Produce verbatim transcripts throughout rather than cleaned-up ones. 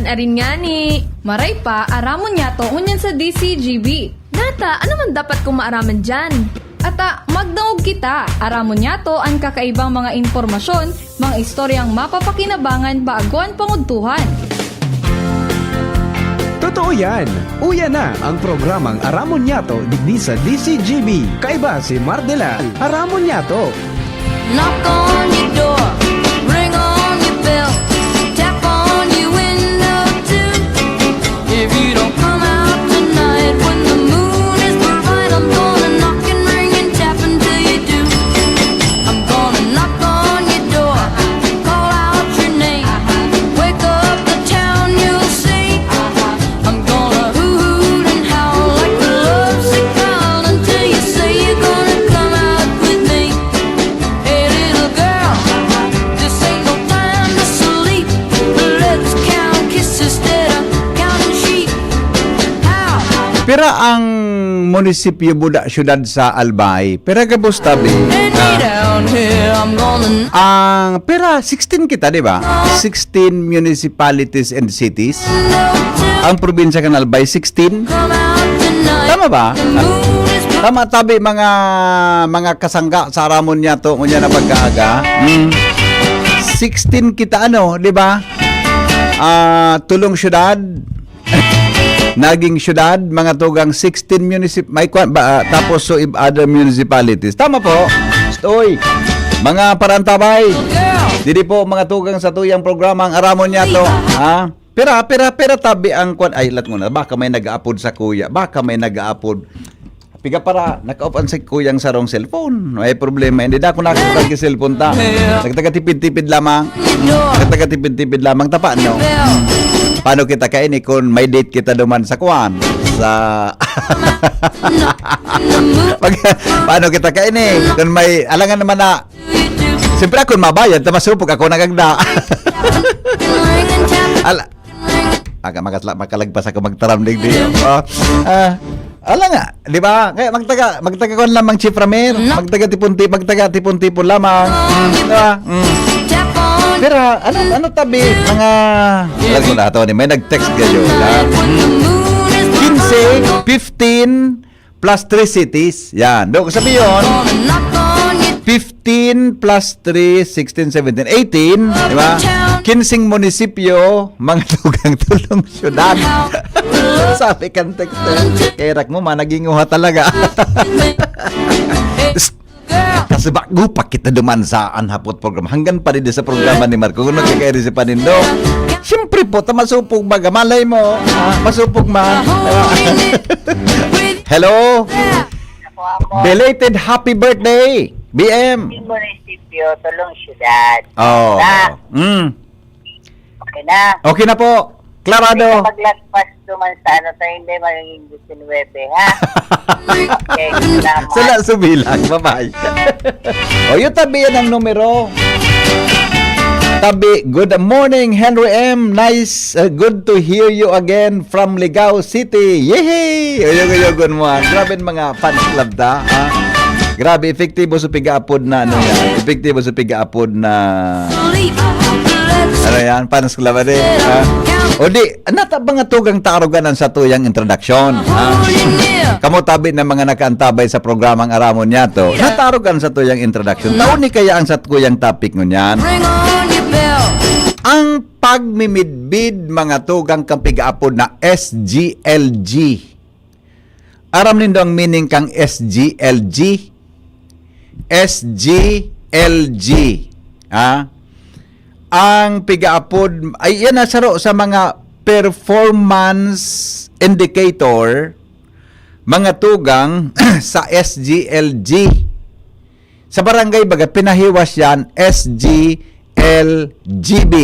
Arin ngani, maray pa, aramon niyato ngunyan sa D C G B. Nata, ano man dapat kong maaraman diyan? Ata, magdangog kita. Aramon niyato an kakaibang mga impormasyon, mga istoryang mapapakinabangan bago an pangudtuhan. Totoo yan! Uya na ang programang Aramon Niyato digdi sa D C G B. Kaiba si Mardelal. Aramon Niyato. Knock on your door, ring on your bell, tap on your window too. If you don't come out tonight when the moon is bright, I'm gonna knock and ring and tap until you do. I'm gonna knock on your door, call out your name, wake up the town, you'll see. I'm gonna hoot and howl like a lovesick child until you say you're gonna come out with me. Hey, little girl, this ain't no time to sleep. Let's count kisses instead of counting sheep. How? Pira ang munisipyo buda syudad sa Albay? Pira gabos tabi? Any down here, I'm gonna Ang pira, sixteen kita, di ba? Sixteen municipalities and cities. know to Ang probinsya kan Albay, sixteen. come out tonight. Tama ba? The moon is bright. Tama tabi mga mga kasangga sa Aramon Niyato ngunyan na pagkaaga. Mm. sixteen kita ano, di ba? Ah, tulong syudad. Naging syudad, mga tugang sixteen municip may kwan ba ah, tapos so if other municipalities. Tama po. Stoy. Mga parantabay. Didi po mga tugang sa tuyang programa ang Aramon Niyato. Ha? Pira, pira, pira tabi ang kwan. Ay, lat mo na. Baka may nag-aapod sa kuya. Baka may nag-aapod. Piga para, naka-off ang si kuyang sarong cellphone. May problema. Hindi na ako nakakita ng cellphone ta. Nagtagatipid-tipid lamang. Nagtagatipid-tipid lamang. Tapa, no? Paano kita kaini kung may date kita duman sa kwan? Sa... Pag, paano kita kaini? Kung may, alangan naman na, siyempre ako mabayad, tamasupog ako nagagda. Ala, aga, makatla, makalagpas ako magtaram digdi. Oh, ah, ala nga, di ba? Kaya magtaga, magtaga ko lamang Chief Ramir, magtaga tipon-tipon, magtaga tipon-tipon lamang. Di ba? Mm. Pero ano, ano tabi, mga... Alam ko na ito, may nag-text kayo. Ha? quince, fifteen, plus three cities. Yan. Do, sabi yun, fifteen plus three, sixteen, seventeen, eighteen. Di ba? Kinsing munisipyo, mga tugang tulong syudad. Sabi kan texter, kerak mo, managinguha talaga. Kasi bago pa kita duman sa anhapot programa, hanggang pa rin sa programa ni Marco, kung nagkakairi si Panindo, siyempre po, tamasupog baga, malay mo, ah, masupog man. Hello? Belated happy birthday, B M. Yung munisipyo, tulong syudad. Oh. Ah. Mm. Okay na. Okay na po. Klarado. Kapag lagpas naman sa ano tayo, hindi magiging disinwebe, ha? Okay, salamat. Sala subilang. Bye-bye. O, yung tabi yan ang numero. Tabi, good morning, Henry M. Nice, uh, good to hear you again from Ligao City. Yehey! Uyog-uyogon mo, ah. Grabe ang mga fans club ta, ha? Grabe, epektibo sa piga-apod na, ano yan. Epektibo sa piga-apod na, ano yan, fans club, ano yan, ha? O di, nata ba nga tugang tarugan ang satuyang introduction, ha? Kamo tabi na mga nakaantabay sa programang Aramon Niyato, natarugan sa tuyang introduction. Taon ni kaya ang satuyang topic ngunyan? Ring on your bell. Ang pagmimidbid mga tugang kan piga-apod na S G L G. Aram nindo ang meaning kang S G L G? S G L G. Ha? Ang piga-apod, ay yan na saro sa mga performance indicator, mga tugang sa S G L G. Sa barangay, baga, pinahiwas yan, S G L G B.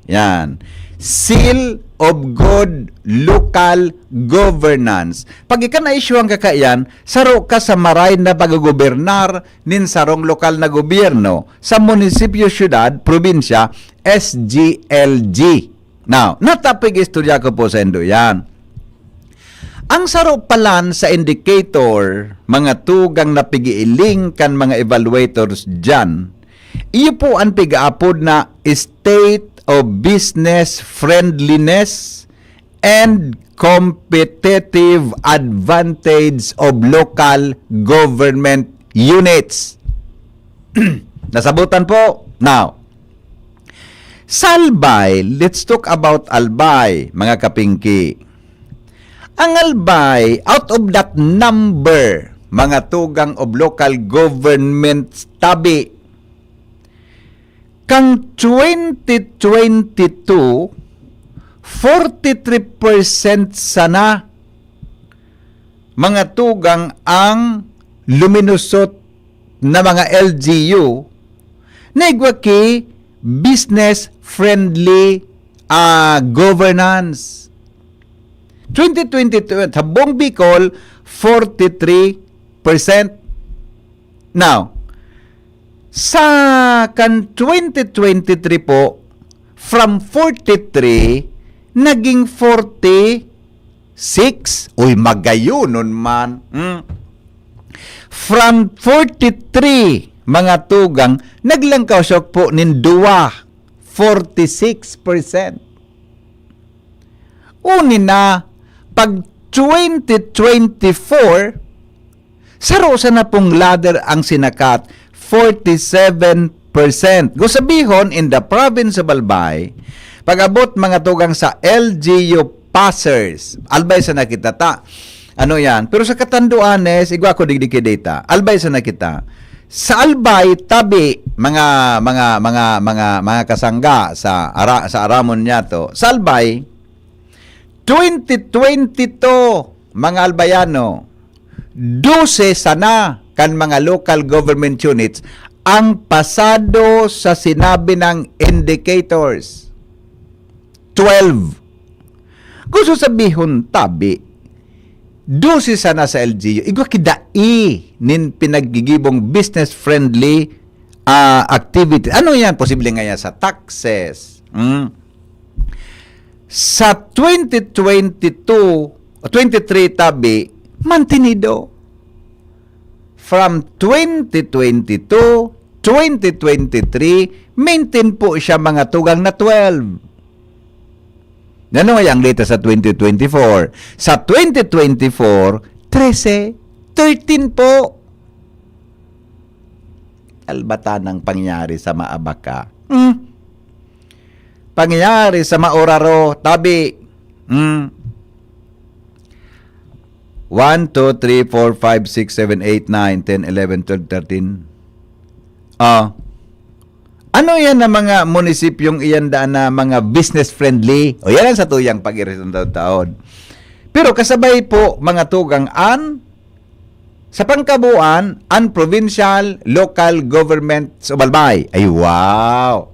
Yan. Seal of Good Local Governance. Pag ika na-issue ang kakayan, saro ka sa maray na paggogobernar nin sarong lokal na gobyerno sa munisipyo, syudad, probinsya, S G L G. Now, natapig istorya ko po sa indo yan. Ang saro palan sa indicator, mga tugang na pigiiling kan mga evaluators dyan, iyo po ang pigaapod na state of business friendliness and competitive advantage of local government units. Nasabutan po? Now, sa Albay, let's talk about Albay, mga kapingki. Ang Albay, out of that number, mga tugang of local government tabi, kan twenty twenty-two, forty-three percent sana mga tugang ang luminusot na mga L G U na igwa ki business-friendly, ah, governance. Twenty twenty-two, sa buong Bicol, forty-three percent. Now, sa kan twenty twenty-three po, from forty-three, naging forty-six. Uy, magayonon man. Hmm. From forty-three, mga tugang, naglangkaw siya po nin duwa, forty-six percent. Uni na, pag twenty twenty-four, saro sana pong ladder ang sinakat, forty-seven percent. Gusabihon, in the province of Albay, pag-abot mga tugang sa L G U passers, Albay sana kita ta. Ano yan? Pero sa Catanduanes, igwa ko digdi ki data. Albay sana kita. Sa Albay, tabi, mga, mga, mga, mga, mga kasangga sa ara-, sa aramon niya to. Sa Albay, twenty twenty-two, mga Albayano, dose sana kan mga local government units ang pasado sa sinabi ng indicators. Twelve. Gusto sabihon, tabi, dose sana sa L G U, igwa ki dai nin pinaggigibong business-friendly, ah, activity. Ano yan? Posible nga yan sa taxes. Hmm? Sa twenty twenty-two, twenty-three tabi, mantenido. From twenty twenty-two, twenty twenty-three, maintain po siya mga tugang na twelve. Ano nga ang data sa twenty twenty-four? Sa twenty twenty-four, trese, thirteen po. Albatan ang pangyari sa Maabaka. Hmm. Pangyari sa Mauraro, tabi. Hmm. One, two, three, four, five, six, seven, eight, nine, ten, eleven, twelve, thirteen. Ah. Ano yan na mga munisipyong iyan daan na mga business friendly? O yan ang satuyang pag-irisong taon-taon. Pero kasabay po, mga tugang, an sa pangkabuuan, an provincial, local government sa Albay. Ay, wow!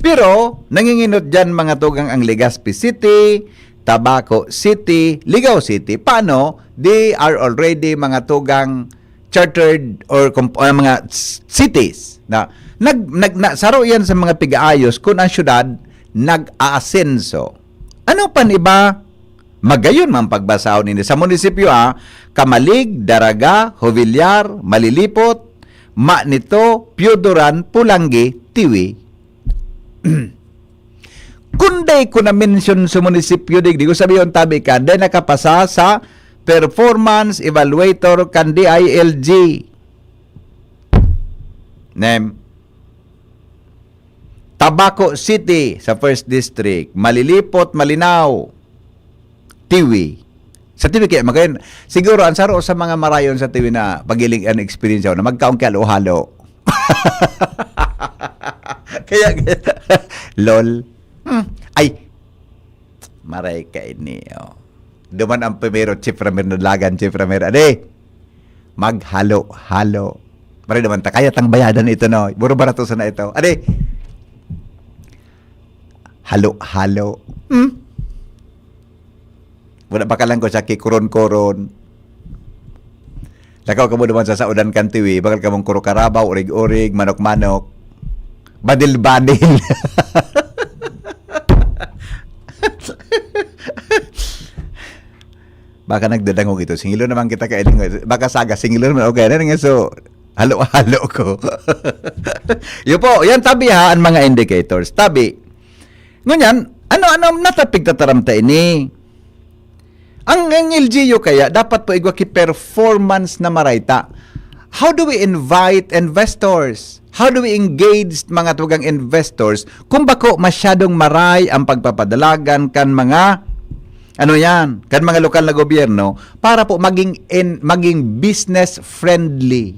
Pero, nanginginot dyan mga tugang ang Legazpi City, Tabaco City, Ligao City. Paano? They are already mga tugang chartered or comp-, ah, mga s-, cities na nag-, nag-, na, saro yan sa mga pigaayos kung ang syudad nag-aasenso. Ano pan iba? Magayon man pagbasahon ini sa munisipyo, ah, Camalig, Daraga, Jovellar, Malilipot, Manito, Pioduran, Polangui, Tiwi. Kun dai ko na-mention sa munisipyo digdi, ko sabihon tabi ka, dai nakapasa sa performance evaluator kan D I L G. Nem. Tabaco City sa First District, Malilipot, Malinao, Tiwi. Sa Tiwi kaya magayon, siguro ang saro sa mga marayon sa Tiwi na pagiling an eksperyensya na magkaon kay halo-halo. Kaya, lol. Hmm. Ay, maray ka ini, oh. Duman ang primero, Chief Ramir, nadlagan, Chief Ramir. Ade, maghalo-halo. Maray naman ta, kaya tang bayadan ito, no? Mura barato sana ito. Ade, halo-halo. Hmm? Wala pa ka lang ko sa kikuron-kuron. Lakaw ka mo naman sa saudan kan Tiwi, bakal ka mong kuro karabaw, urig-urig, manok-manok. Badil-badil. Baka nagdadangog ito. Singilo naman kita kay Eling. Baka saga, singilo naman. Okay, na nga. So, halo-halo ko. Yun po, yan tabi ha, ang mga indicators. Tabi, Ngunyan, ano-ano natapig tataram ta ini? Ang, ang L G U kaya dapat po igwa ki performance na marayta. How do we invite investors? How do we engage mga tugang investors kung bako masyadong maray ang pagpapadalagan kan mga, ano yan, kan mga lokal na gobyerno para po maging in, maging business friendly?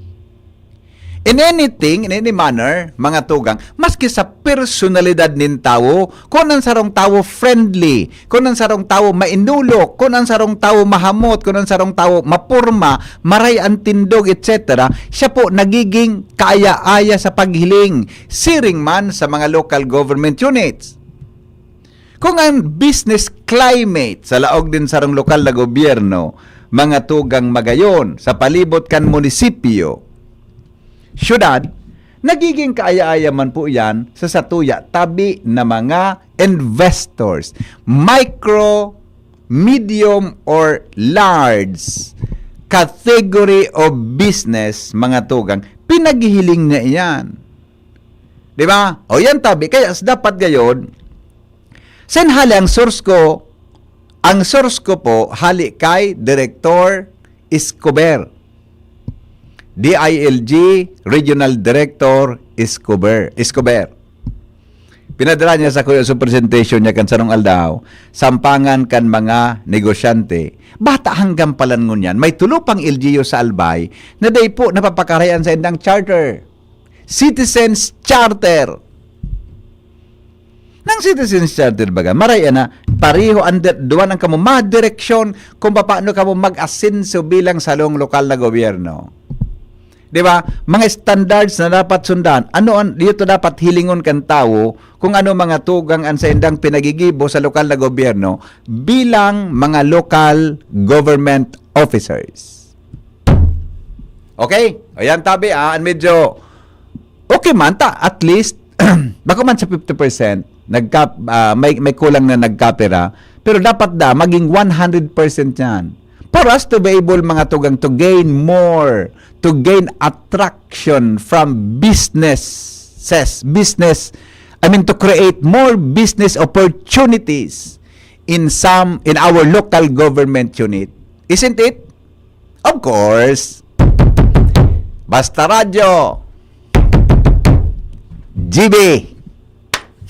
In anything, in any manner, mga tugang, maski sa personalidad nin tawo, kun ang sarong tawo friendly, kun ang sarong tawo mainulok, kun ang sarong tawo mahamot, kun ang sarong tawo mapurma, maray an tindog, et cetera, siya po nagiging kaaya-aya sa paghiling, siring man sa mga local government units. Kung ang business climate sa laog din sarong lokal na gobyerno, mga tugang magayon sa palibot kan munisipyo, syudad, nagiging kaaya-aya man po iyan sa satuya tabi na mga investors, micro, medium, or large category of business, mga tugang, pinaghihiling na iyan. Di ba? O yan tabi. Kaya s- dapat gayon, sen hali ang source ko, ang source ko po, hali kay Director Escobar. D I L G Regional Director Escobar. Escobar. Pinadala niya sa kuya sa presentation niya kan sarong aldaw, sampangan kan mga negosyante. Bata hanggang palan ngunyan, may tulo pang L G U sa Albay na dai po napapakarayan sa indang charter. Citizens Charter. Nang Citizens Charter baga, maray na, pareho under, duwa nang kamo, mga direksyon kung paano kamo mag-asenso bilang salong lokal na gobyerno. Di ba? Mga standards na dapat sundan. Ano ang, dito dapat hilingon kan tawo kung ano mga tugang ang saindang pinagigibo sa lokal na gobyerno bilang mga local government officers. Okay? Ayan, tabi, ah, an medyo okay man ta, at least, bako man sa fifty percent, nagka-, ah, may, may kulang na nagkapira, pero dapat da, maging one hundred percent yan. For us to be able, mga tugang, to gain more, to gain attraction from businesses, business, I mean, to create more business opportunities in some, in our local government unit. Isn't it? Of course. Basta Radyo, G B.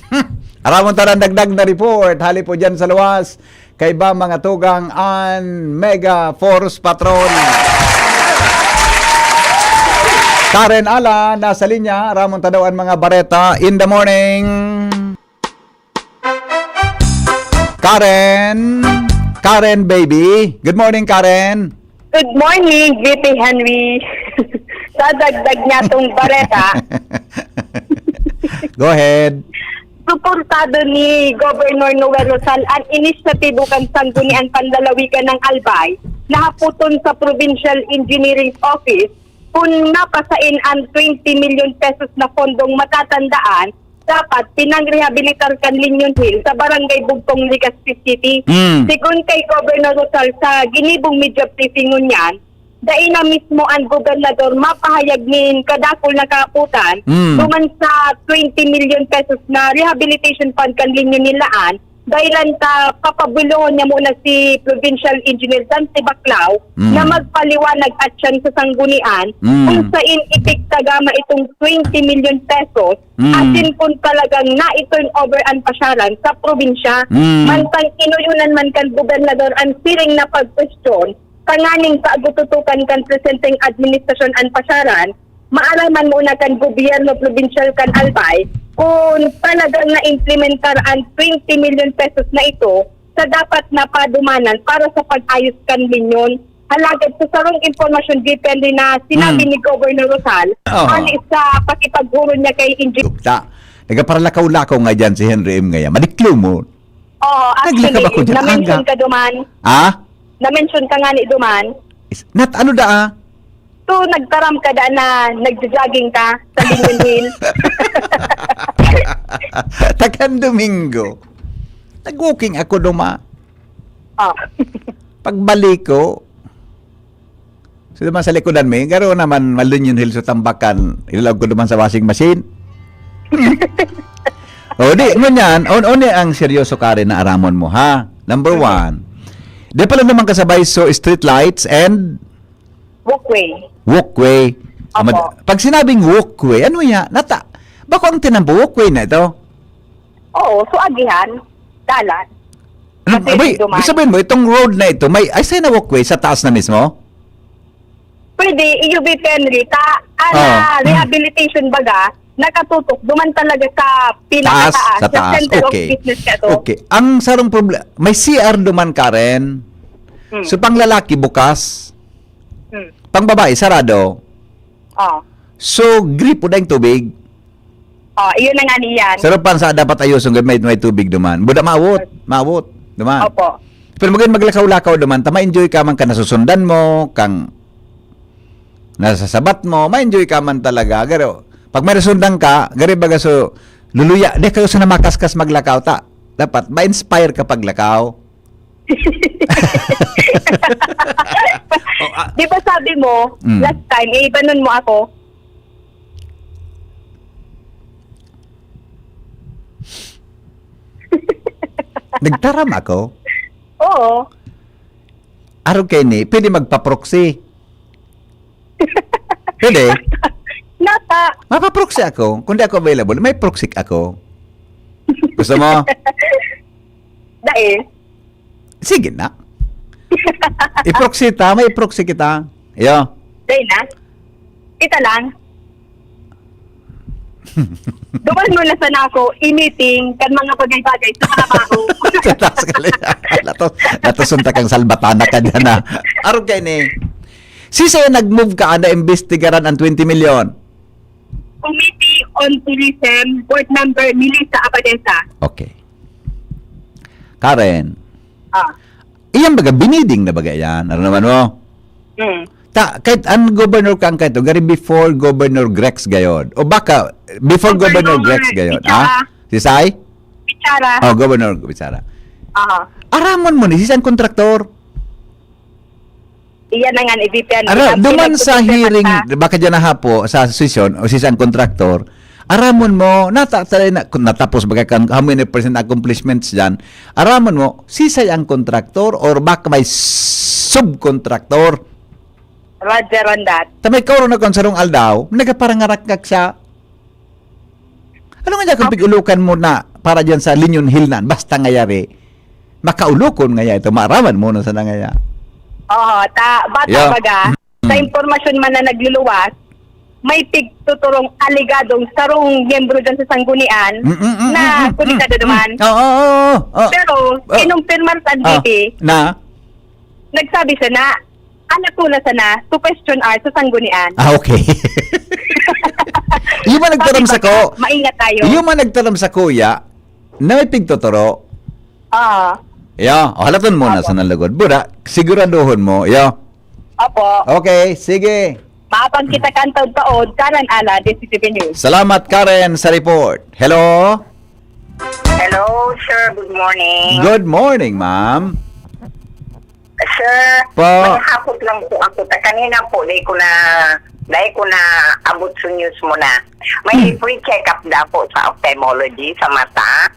Hmm. Aramon ta ng dagdag na report. Hali po dyan sa luwas. Kaiba mga tugang an Mega Force Patrol. Karen Ala, nasa linya. Aramon ta daw an mga bareta in the morning. Karen, Karen baby. Good morning, Karen. Good morning, V P Henry. Sa dagdag niya tong bareta. Go ahead. Suportado ni Governor Noel Rosal ang inisyatibo kan Sangguniang Panlalawigan ng Albay na hapoton sa Provincial Engineering Office kung napasain ang twenty million pesos na pondong matatandaan dapat pinangrehabilitar kan Linyon Hill sa Barangay Bugtong, Legazpi City. Mm. Sigon kay Governor Rosal sa ginibong media briefing ngunyan, dai na mismo an gobernador mapahayag nin kadakul na kahapotan Mm. duman sa twenty million pesos na rehabilitation fund kan Linyon Hill laan, dahilan ta papabulohon niya muna si Provincial Engineer Dante Baclao Mm. na magpaliwanag at siyan sa sanggunian Mm. kung sain ipigtagama itong twenty million pesos Mm. asin kung talagang nai-turn over an pasyaran sa probinsya. Mm. Mantang inuyonan man kan gobernador an siring na pagkwestiyon, tanganing pagututukan kan presenteng administrasyon an pasyaran, maaraman muna kan gobyerno probinsyal kan Albay kung talagang naimplementar an twenty million pesos na ito sa dapat na padumanan para sa pag-ayos kan Linyon. Alagad sa sarong impormasyon, depende na sinabi Hmm. ni Governor Rosal, Oo. hali sa pakipaghuron niya kay Engineer Gupta. Nagaparalakaw-lakaw nga dyan si Henry M. Ngaya. Madiklomon. Oo, actually, Naglakab ako dyan, na-mention aga. ka duman. Ah? Na-mention ka nga ni duman. Is, nat, ano da, ah? So, nagtaram ka da na nagja-jogging ka sa Linyon Hill? Tagan Domingo. Nag-walking ako duma. Oh. Pagbalik ko, so, duman sa likodan mi, garo naman, ma-Linyon Hill sa tambakan, ilaog ko duman sa washing machine. O, di, ngunyan, on, on ang seryoso ka rin na aramon mo, ha? Number Mhm. one. Di pala naman kasabay, so, street lights and Walkway. walkway. Opo. Mad-, pag sinabing walkway, ano yan? Nata-, bako ang tinampo, walkway na ito? Oo, so agihan, dalan. Ano, Kasi abay, dumaan. Sabihin mo, itong road na ito, may, ay, saan na walkway? Sa taas na mismo? Pwede, iyo, Henry, ta, ah, Ah, na mm. rehabilitation baga, nakatutok, duman talaga sa pinakataas, Taas, sa sa taas. center of Okay. business ka to. Okay. Ang sarong proble-, may C R duman, Karen. Mm. So, pang lalaki, bukas. Mm. Pang babae, sarado. Oh. So, gripo na yung tubig. Oh, iyon na nga niyan. Sarap pa sa dapat ayuson, may, may tubig duman. Buda maawot, maawot, duman. Opo. Pero magin maglakaw-lakaw duman, ta ma-enjoy ka man ka nasusundan mo, kang nasasabat mo, ma-enjoy ka man talaga. Pero pag may nasundan ka, gari baga so, luluya, di ka gusto na makaskas maglakaw, ta. Dapat, ma-inspire ka paglakaw. Oh, ah. Di ba sabi mo, Mm. last time, eh, ibanon mo ako? Nagtaram ako? Oo. Arog kaini, pwede magpa-proxy. Pwede? Nata. Mapa-proxy ako. Kung di ako available, may proxy ako. Gusto mo? Dai. Sige na. I-proxy ta, may i-proxy kita. Yo. Dai na. Kita lang. Duman mo na sana ako, i-meeting, kan mga bagay-bagay sa trabaho. Sa taas ka lang. Latos, latos unta kang salbatana ka dyan, ha. Arog kaini. Sisay nag-move ka na imbestigaran ang twenty milyon? Committee on Tourism, Board Member Melissa Abadesa. Okay. Karen. Ah. Iyan baga, biniding na baga yan. Ano naman mo? Hmm. Ta, kahit ang governor kang kahit, gari before Governor Grex gayod. O baka, before Governor Governor Grex gayod. Bichara. Ha? Si Sai? Bichara. Oh, Governor Bichara. Aha. Aramon mo ni, si isang kontraktor. Iyan na nga, ibipian. Ara, Ang duman sa pinagtutupin hearing, mata. Baka dyan na hapo, sa sesyon, o si isang kontraktor, aramon mo, nata-, na, natapos baga kan, how many percent accomplishments dyan, aramon mo, sisay ang kontraktor or baka may subkontraktor? Roger on that. Ta may kauro na kung sarong aldaw, nagaparangarakak siya. Ano nga dyan kung pig-ulokan mo na para dyan sa Linyon Hill na, basta ngayari, makaulokon ngaya ito, maaraman mo na sana ngaya. Oo, ta, bata Yeah. baga, Mm. sa impormasyon man na nagluluwas, may pigtuturong aligadong sarong miyembro dyan sa Sanggunian Mm, mm, mm, na mm, mm, konektado mm. naman. Oo, oo, oo, oo. Pero, Oh. kinumpirma sa Ah, N B P, na? nagsabi siya na, anak ko na sana, to question hour sa Sanggunian. Ah, okay. Yung man nagtaram Sabi sa ko, ko, maingat tayo. Yung man nagtaram sa kuya, na may pigtuturo. Ah. Yeah, o, halaton mo na Opo. sa nalugod. Buda, siguraduhon mo, yeah. Opo. Okay, sige. Maapang kita kan taon-taon, Karen Ala, D C T V News. Salamat, Karen, sa report. Hello? Hello, sir. Good morning. Good morning, ma'am. Sir, Po. May hapot lang po ako. Ta-, kanina po, dahil ko na, dahil ko na abot sa news mo na. May Hmm. free check-up daw po sa ophthalmology, sa mata.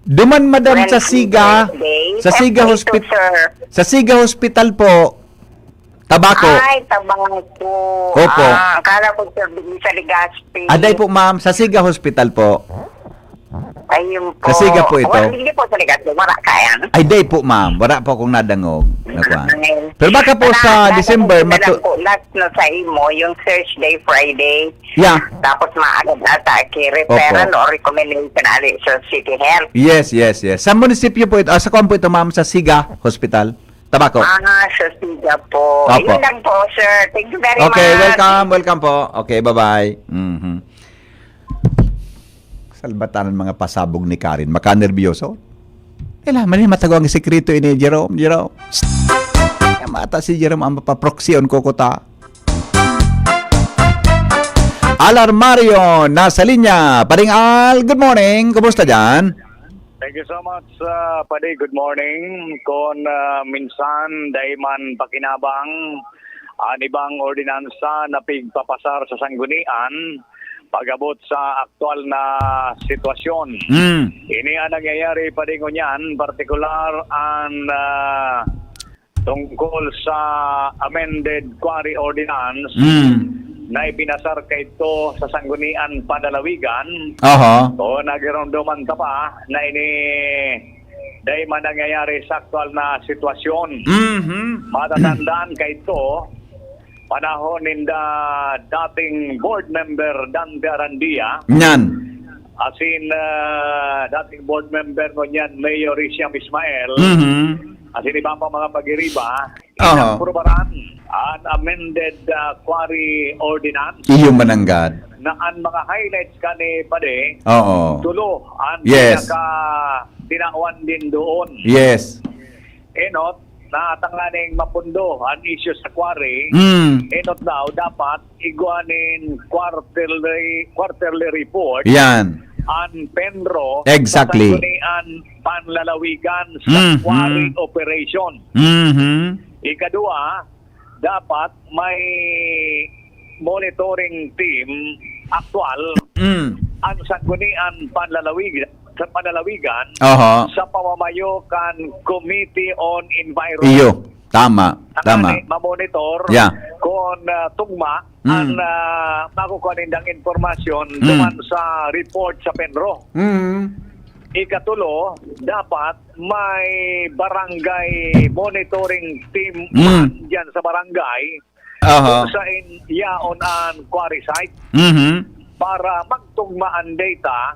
Duman, madam, sa Wednesday, Siga, Thursday. sa Siga Saan po ito, Hospit-, sir? sa Siga Hospital po. Tabaco. Ay, Tabaco. Opo. Ah, akala ko, sir, dun sa Legazpi. Aday po, ma'am, sa Siga Hospital po. Ayun po. Sa Siga po ito. Wala, hindi po sa Legazpi. Wala kaya. Ay, day po, ma'am. Wala po akong nadangog na kwan. Ay. Pero baka po sa Sana, December, sana matu- po, last na sa imo, yung Thursday, Friday. Yeah. Tapos maagad ata ki referral Opo. o recommendation ali sa City Health. Yes, yes, yes. Sa munisipyo po ito, ah, sa kwan po ito, ma'am, sa Siga Hospital, Tabaco. Ah, sa Siga po. Opo. Ayun lang po, sir. Thank you very Okay, much. welcome, welcome po. Okay, bye-bye. Mhm. Salbatanan mga pasabog ni Karen. Makanerbiyoso. Kailangan man matago ang sikreto ini, Jerome, Jerome. Psst. Kaya mata si Jerome ang mapaproksyon ko kuta. Al Armario, nasa linya. Paring Al, good morning. Kumusta dyan? Thank you so much, uh, Padi. Good morning. Kon, uh, minsan, dai man pakinabang, an ibang ordinansa na pigpapasar sa sanggunian, pag-abot sa aktual na sitwasyon. Mm. Ini ang nangyayari, padi, ngunyan, partikular an, ah, tungkol sa amended quarry ordinance Mm. na ipinasar kaito sa Sangguniang Panlalawigan. Aha. O, nagiromdoman ta pa na ini dai man nangyayari sa aktual na sitwasyon. Mhm. Matatandaan kaito, panahon ninda dating board member Dante Arandia, Nyan. asin, ah, dating board member ngunyan Mayor Riciam Ismael, Mhm. asin iba pang mga pag-iriba, Aha. inaprubaran an amended, ah, quarry ordinance Iyo mananggad. na an mga highlights kani, padi, Oo. tulo an Yes. pinaka tinawan din doon. Yes. Enot, na tanganing mapundo an isyu sa quarry. Mm. Enot daw, dapat igwa nin quarterly, quarterly report Yan. an PENRO Exactly. sa Sangguniang Panlalawigan sa Mhm. quarry operation. Mhm. Ikadua, dapat may monitoring team aktual Mm. ang Sangguniang Panlalawig-, sa Panlalawigan Aha. sa pamamayo kan Committee on Environment. Iyo. Tama. Tama. Tanganing mamonitor Yeah. kung, ah, tugma Mm. an, ah, makukuha nindang impormasyon Mm. duman sa report sa PENRO. Mm. Ikatulo, dapat may barangay monitoring team Mm. man diyan sa barangay Aha. kung sain yaon an quarry site Mhm. para magtugma an data,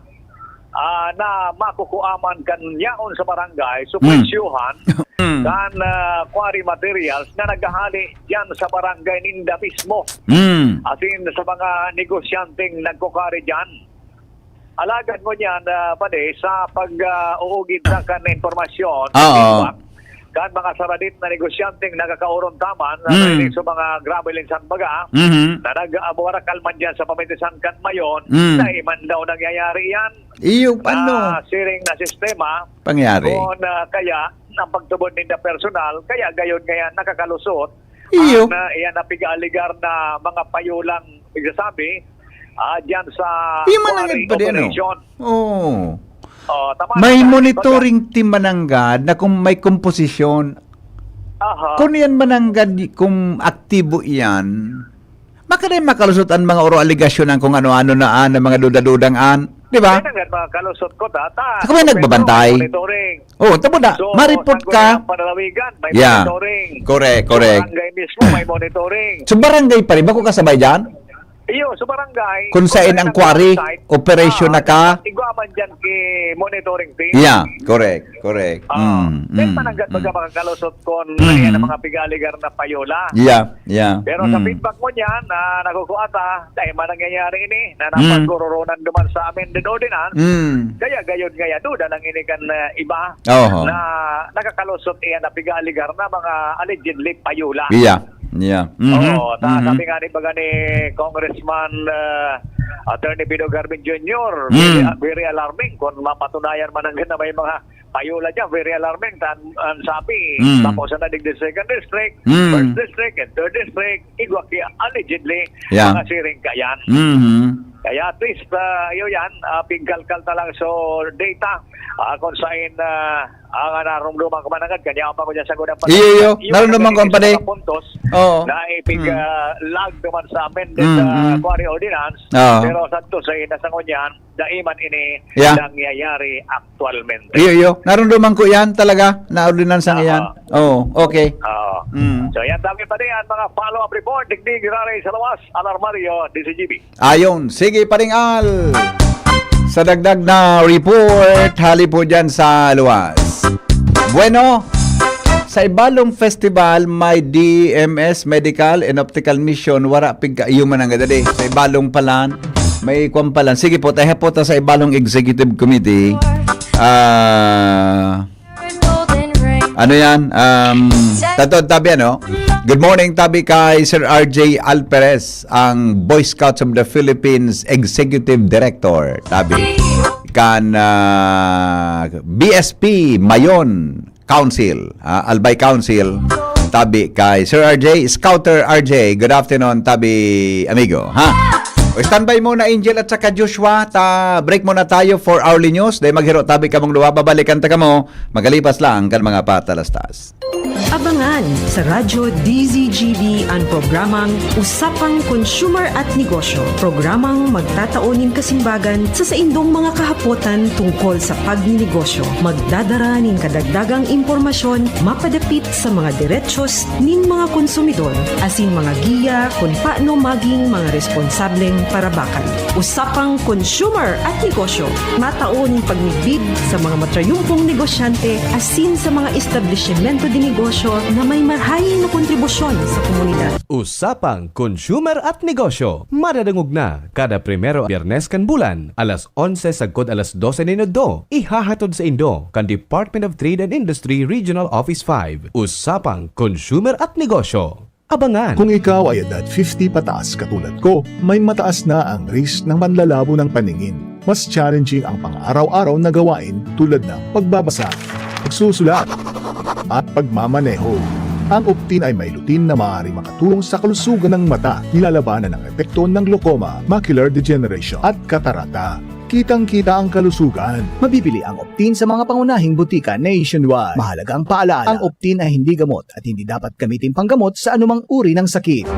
ah, na makukuha man kan yaon sa barangay, so Mm. presyohan Mm. kan, ah, quarry materials na naghahali diyan sa barangay ninda mismo. Mm. Asin sa mga negosyanteng nagkukari diyan. Alagad ngunyan, ah, padi, sa pag, ah, uugid na kan impormasyon, Oo. feedback, kan mga saradit na negosyanteng nakakaoron taman, na Mm. mahilig sa mga gravel and sand baga, Mhm. na nag-, ah, buwarakal man dyan sa pamitisan kan Mayon, Mm. na iman daw nangyayari yan. Iyo, paano? Na siring na sistema, Pangyari. kung, ah, kaya, ang pagtubod ninda personal, kaya gayon ngayon nakakalusot Iyo. ang, ah, iyan na pig-aaligar na mga payulang igsasabi, ah, diyan sa Iyo man ang quarry nagpadi, ano? operation. Oo. Oh, tama May na, monitoring team mananggad na kung may komposisyon. Aha. Kung yan mananggad, kung aktibo iyan, makaday makalusot an mga oro aligasyon ang kung ano-ano na an, ang mga duda-dudang an, di ba? Kaya nga, mga kalusot ko, tata. Saka may May nagbabantay. monitoring. Oh, tabo na. So, Ma-report sa ka. Guyang Panlalawigan, may Yeah. monitoring. Correct, Sa correct. barangay mismo, may monitoring. So, barangay pa rin. Bako kasabay dyan? Iyo, sa barangay. Kung saan ang quarry, site, operasyon ah, na ka. Igwa man dyan ki monitoring team. Yeah, correct, correct. Ah, Mm, then mm, mananggad mm. baga makakalusot kung Mm. ayan ang mga pig-aaligar na payola. Yeah, yeah. Pero sa Mm. feedback mo niyan, na nakukuha ta, dahil man nangyayari ini, na Mm. napagkururunan duman sa amended ordinance, Mm. kaya gayon nga yan, duda lang ini kan, ah, iba Oho. na nakakalusot iyan na pig-aaligar na mga allegedly payola. Yeah, yeah. Mhm, Oo, ta-, mhm. sabi nga ni, baga ni Congressman, ah, Attorney Pino Garvin Junior, Mm. very, very alarming kung mapatunayan man ang na may mga payola dyan, very alarming. Tan-, ang sabi, Mm. tapos na digdi second district, Mm. first district, and third district, igwa ki allegedly, Yeah. mga siring ka yan. Mhm. Kaya at least, ah, yun yan, ah, pigkalkal ta lang so data, ah, kung saan, ah, ang narumduman ko mananggad, kanya pa ko dyan sa gudang Iyo, iyo. Iyo, Narumduman ko, mga pade. puntos Oo. na ipig, Mm. ah, lag naman sa amended, Mm, ah, mm. quarry ordinance. Oo. Pero sa to, sa ina sa ngunyan, dai man ini Yeah. nangyayari aktualmente. Iyo, iyo. Narumduman ko yan talaga, na ordinansang Aha. iyan. Oo, okay. Oo. Mm. So, yan dami pa rin ang mga follow-up report. Digdi, Giraray sa Lawas, Alarmario, D C G B. Ayon. Sige, Paring Al. Sa dagdag na report, hali po dyan sa Lawas. Bueno, sa Ibalong Festival, may D M S Medical and Optical Mission, wara pigka-, iyo man ang gadadi. Sa Ibalong palan, may kwan palan. Sige po, tayo po ta sa Ibalong Executive Committee. Ah, ano yan? Um, Tato, tabi, ano? Good morning, tabi kay Sir R J Alperes, ang Boy Scouts of the Philippines Executive Director. Tabi kan, ah, B S P Mayon Council, ah, Albay Council. Tabi kay Sir R J, Scouter R J. Good afternoon, tabi amigo, ha? Standby muna, Angel at saka Joshua. Ta, break muna tayo for hourly news. Dahil maghiro tabi kamong duwa, babalikan ta kamo magalipas lang kan mga patalastas. Abangan sa Radyo D Z G B an programang Usapang Consumer at Negosyo, programang magtatao nin kasimbagan sa saindong mga kahapotan tungkol sa pagninegosyo. Magdadara nin kadagdagang impormasyon mapadapit sa mga derechos nin mga konsumidor, asin mga giya kun paano maging mga responsableng parabakan. Usapang Consumer at Negosyo, matao nin pagmidbid sa mga matrayumpong negosyante asin sa mga establisimento de negosyo na may marhay na kontribusyon sa komunidad. Usapang Consumer at Negosyo, madadangog na kada primero Biyernes kan bulan, alas onse sagkod alas dose nin udto. Ihahatod saindo kan Department of Trade and Industry Regional Office five. Usapang Consumer at Negosyo. Abangan! Kung ikaw ay edad fifty pataas katulad ko, may mataas na ang risk ng panlalabo ng paningin. Mas challenging ang pang-araw-araw na gawain tulad ng pagbabasa, pagsusulat, at pagmamaneho. Ang Optin ay may lutein na maaaring makatulong sa kalusugan ng mata. Nilalabanan ang epekto ng glaucoma, macular degeneration, at katarata. Kitang-kita ang kalusugan. Mabibili ang Optin sa mga pangunahing butika nationwide. Mahalaga ang paalala, ang Optin ay hindi gamot at hindi dapat gamitin panggamot sa anumang uri ng sakit.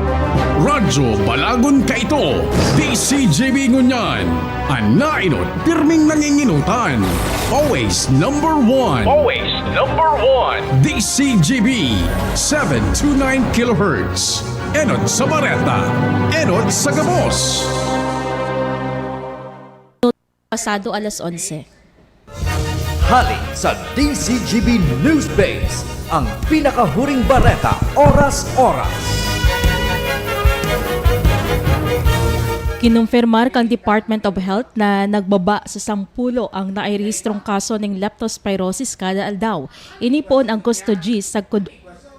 Radyo Balagon Kaito, D C G B Ngunyan, an nainot pirming nanginginutan. Always number one. Always number one. D C G B, seven two nine kilohertz. Enot sa bareta, enot sa gabos. Pasado alas onse. Hali sa D Z G B News Base, ang pinakahuring bareta, oras-oras. Kinumpirmar kan Department of Health na nagbaba sa sampulo ang nairehistrong kaso ning leptospirosis kada aldaw. Ini poon Agosto diyes sagkod